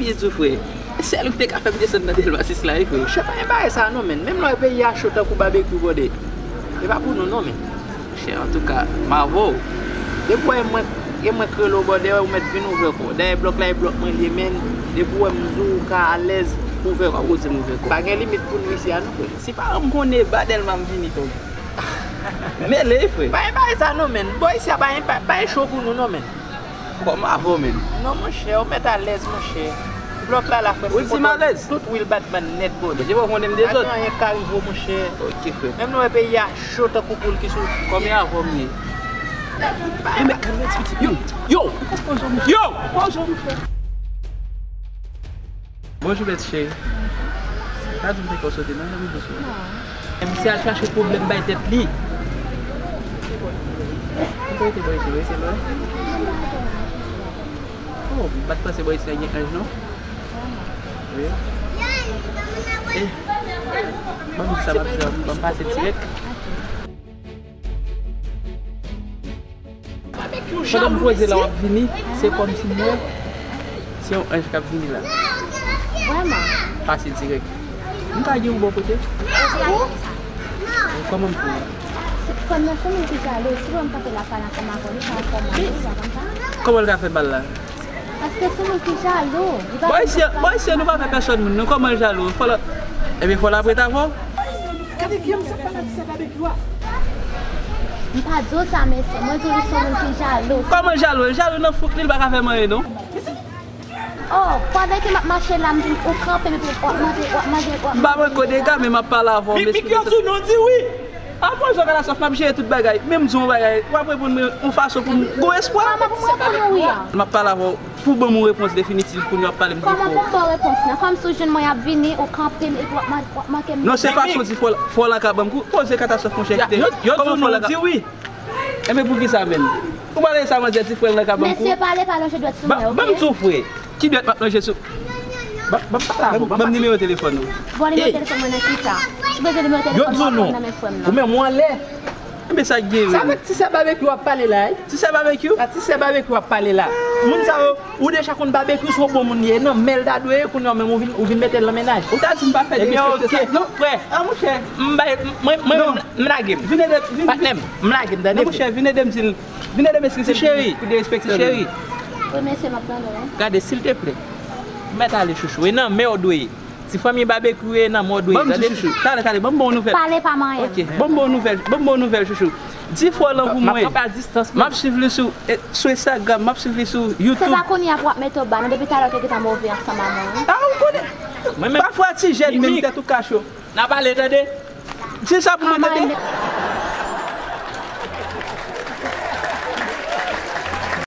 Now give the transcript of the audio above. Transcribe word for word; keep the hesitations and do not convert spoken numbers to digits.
Jezi, frè. Sèl ou te ka fè m desann nan Dèlma sis la, wi, frè. Monchè, pa gen bagay sa non, menn. Menm lè w wè peyi a cho tankou babekyou, brother. E pa pou nou non, menn. Monchè, antouka, m avè w. Depi w wè mwen, e mwen k rele w, brother, ou mèt vin ouvè kò w. Dayè, blòk la, e blòk mwen li ye, menn. Depi w wè m di w ou ka alèz, ouvè kò w, koze m ouvè kò w. Pa gen limit pou nou isi a non, frè. Si paran m konnen e ba Dèlma m vini, frè. Mele, frè. Pa gen bagay sa non, menn. Bò isi a pa gen, pa, pa gen cho pou nou non, menn. Kòman avè w, menn? Non, monchè, ou mèt alèz, monchè. Blòk la, la, frè m. Ou di m alèz? Tout wheel bat ban nèt, brother. Bondye pa konnen m dezòd. Pa gen anyen k ka rive w, monchè. Ok, frè. Menm lè w wè peyi a cho tankou poul ki sou. Kòman avè w m ye? Yo, yo, yo! Bonjou, bèt cheri. Pa di m te ka w sote non, janm dous wi. Non. Misye al chache pwoblèm bay tèt li. Ou te rete bò isi, bò isi lwen? Oh, m pa t panse bò isi a gen anj non. Wi. Eh, ban m di sa m ap di a, ban m pase dirèk. Pandan m poze la w ap vini, se kòmsi m wè se yon anj k ap vini la. Vrèman? Pase dirèk. M ka gen yon bò kote? Kòman m fè? Frè m nan se moun ki jalou. Si lè m kanpe la pale ansanm avè w, li ka fè w mal, ou pa konn sa? Kòman l ka fè mal la? Paske se moun ki jalou. Li pa konn sa. Bò isi, nou pa fè pèsòn moun, nou kòman l jalou? Fò l, ebyen, fò l ap ret avè w. Gade kiyè m sa pale a ti sè babekyou a. M pa di w sa, mesye. Mwen di w li se yon moun ki jalou. Kòman jalou? Jalou nan fouk li, li pa ka fè m anyen non. Oh, pandan ke m ap mache la, m di ou kanpe m epi w ap mande, w ap mande, w ap mande. M pa pran kou dega, men m ap pale avè w, m eksplike sa. Mikyo di nou di wi. Avan jwe katastwòf, m ap jere tout bagay. Men m di w yon bagay, w ap reponn mwen yon fason pou m gon espwa. Kòman pou m reponn ou wi a? M ap pale avè w. Pou ban m yon repons definitif kounye a w ap pale m defo. Kòman pou m ba w repons lan? Kòmsi w jwenn mwen y ap vini, ou kanpe m epi w ap man-, w ap manke m. Non, se fason di fò, fò lan ka ban m kou. Koze katastwòf monchè kite. Yo, yo di w non di wi. Enben poukisa menm? Ou pa wè sa manzè ti frè l nan ka ban m kou? Mesye, pale pa lonje dwèt sou mwen, oke? Ban m di w frè. Ki dwèt m ap lonje sou? Ban m pale avè w. Ban m nimewo telefòn ou. Bon, nimewo telefòn mwen nan kisa? Ou bezwen nimewo telefòn mwen nan men frè m nan? Ou menm ou anlè. Enben sa k gen menm? Sa avèk ti sè babekyou w ap pale la, wi. Ti sè babekyou? A ti sè babekyou w ap pale la. Moun sa yo, ou deja konn babekyou se yon bon moun li ye, nan men l ta dwe ye, kounye a menm ou vin, ou vin mete l nan mennaj. Ou ta di m pa fè derespekte sa. Ebyen, oke. Non, frè. A, monchè. M bay, mwen, mwen menm, m lage m. Vin ede, vin, patnè m, m lage m, tande. Non, monchè, vin ede m di l. Vin ede m eskize l pou derespekte l. Ti cheri. Wi, mesye, m ap tande w. Gade, silteplè. Mèt ale, chouchou. E nan men w dwe ye. Ti fanmi babekyou e nan men w dwe ye, tande. Ban m di chouchou. Talè, talè, ban m ba w nouvèl. Pale pa manyen. Ok, ban m ba w nouvèl, ban m ba w nouvèl, chouchou. Di frè w lan pou mwen. M ap kanpe a distans, m ap swiv li sou, eh, sou Instagram, m ap swiv li sou YouTube. Se pa kounye a pou w ap mete w ba, non, depi talè w te gentan move ansanm a mwen, wi. A, ou konnen. Mwen menm. Pafwa ti jèn menm tèt ou ka cho. N a pale, tande. Di sa pou mwen, tande.